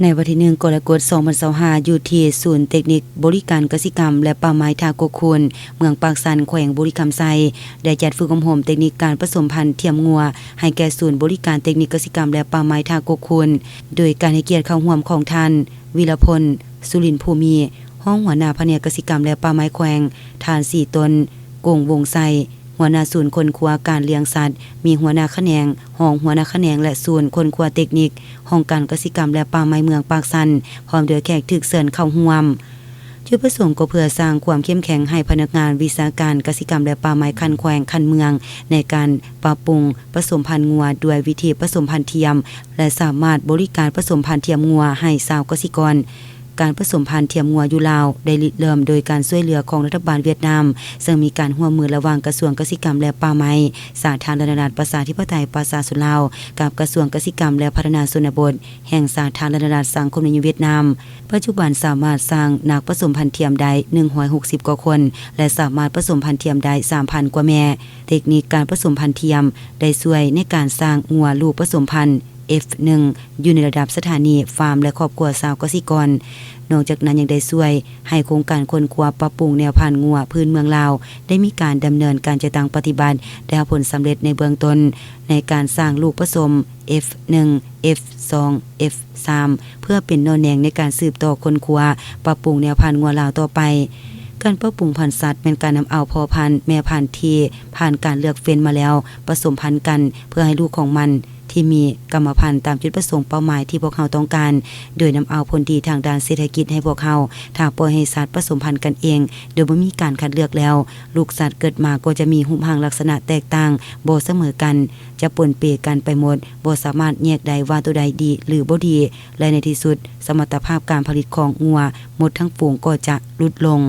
ໃນວັນທີໜຶ່ງ ກໍລະກົດ ສອງພັນຊາວຫ້າ ຢູ່ທີ່ສູນເຕັກນິກບໍລິການກະສິກຳ ແລະ ປ່າໄມ້ທ່າກົກຄູນ ເມືອງປາກຊັນ ແຂວງບໍລິຄຳໄຊ ໄດ້ຈັດຝຶກອົບຮົມເຕັກນິກການປະສົມພັນທຽມງົວ ໃຫ້ແກ່ສູນບໍລິການເຕັກນິກກະສິກຳ ແລະ ປ່າໄມ້ທ່າກົກຄູນ ໂດຍການໃຫ້ກຽດເຂົ້າຮ່ວມຂອງທ່ານ ວິລະພົນ ສຸລິນພູມີ ຮອງຫົວໜ້າພະແນກກະສິກຳ ແລະ ປ່າໄມ້ແຂວງ, ທ່ານ ສີຕົນ ກົງວົງໄຊ ຫົວໜ້າສູນຄົ້ນຄວ້າການລ້ຽງສັດ, ມີຫົວໜ້າຂະແໜງ, ຮອງຫົວໜ້າຂະແໜງ ແລະ ສູນຄົ້ນຄວ້າເຕັກນິກ ຫ້ອງການກະສິກຳ ແລະ ປ່າໄມ້ເມືອງປາກຊັນ ພ້ອມດ້ວຍແຂກຖືກເຊີນເຂົ້າຮ່ວມ. ຈຸດປະສົງກໍເພື່ອສ້າງຄວາມເຂັ້ມແຂງໃຫ້ພະນັກງານວິຊາການກະສິກຳ ແລະ ປ່າໄມ້ຂັ້ນແຂວງ, ຂັ້ນເມືອງ ໃນການປັບປຸງປະສົມພັນງົວດ້ວຍວິທີປະສົມພັນທຽມ ແລະ ສາມາດບໍລິການປະສົມພັນທຽມງົວໃຫ້ຊາວກະສິກອນ. ການປະສົມພັນທຽມງົວຢູ່ລາວໄດ້ລິເລີ່ມໂດຍການຊ່ວຍເຫຼືອຂອງລັດຖະບານຫວຽດນາມ, ເຊິ່ງມີການຮ່ວມມືລະຫວ່າງກະຊວງກະສິກຳ ແລະ ປ່າໄມ້ ສາທາລະນະລັດປະຊາທິປະໄຕປະຊາຊົນລາວ ກັບກະຊວງກະສິກຳ ແລະ ພັດທະນາຊົນນະບົດ ແຫ່ງສາທາລະນະລັດສັງຄົມນິຍົມຫວຽດນາມ. ປັດຈຸບັນສາມາດສ້າງນັກປະສົມພັນທຽມໄດ້ ໜຶ່ງຮ້ອຍຫົກສິບກວ່າຄົນ ແລະ ສາມາດປະສົມພັນທຽມໄດ້ ສາມພັນກວ່າແມ່. ເຕັກນິກການປະສົມພັນທຽມໄດ້ຊ່ວຍໃນການສ້າງງົວລູກປະສົມພັນ ເອັຟໜຶ່ງ ຢູ່ໃນລະດັບສະຖານີ, ຟາມ ແລະ ຄອບຄົວຊາວກະສິກອນ. ນອກຈາກນັ້ນຍັງໄດ້ຊ່ວຍໃຫ້ໂຄງການຄົ້ນຄວ້າປັບປຸງແນວພັນງົວພື້ນເມືອງລາວ ໄດ້ມີການດຳເນີນການຈັດຕັ້ງປະຕິບັດ ໄດ້ຮັບຜົນສຳເລັດໃນເບື້ອງຕົ້ນ ໃນການສ້າງລູກປະສົມ ເອັຟໜຶ່ງ ເອັຟສອງ ເອັຟສາມ ເພື່ອເປັນໜໍ່ແໜງໃນການສືບຕໍ່ຄົ້ນຄວ້າປັບປຸງແນວພັນງົວລາວຕໍ່ໄປ. ການປັບປຸງພັນສັດແມ່ນການນຳເອົາພໍ່ພັນ, ແມ່ພັນທີ່ຜ່ານການເລືອກເຟ້ນມາແລ້ວປະສົມພັນກັນ ເພື່ອໃຫ້ລູກຂອງມັນ ທີ່ມີກຳມະພັນຕາມຈຸດປະສົງເປົ້າໝາຍທີ່ພວກເຮົາຕ້ອງການ, ໂດຍນຳເອົາຜົນດີທາງດ້ານເສດຖະກິດໃຫ້ພວກເຮົາ. ຖ້າປ່ອຍໃຫ້ສັດປະສົມພັນກັນເອງໂດຍບໍ່ມີການຄັດເລືອກແລ້ວ, ລູກສັດເກີດມາກໍຈະມີຮູບຮ່າງລັກສະນະແຕກຕ່າງ, ບໍ່ສະເໝີກັນ, ຈະປົນເປກັນໄປໝົດ, ບໍ່ສາມາດແຍກໄດ້ວ່າໂຕໃດດີ ຫຼື ບໍ່ດີ ແລະ ໃນທີ່ສຸດ ສະມັດຕະພາບການຜະລິດຂອງງົວໝົດທັງຝູງກໍຈະຫຼຸດລົງ.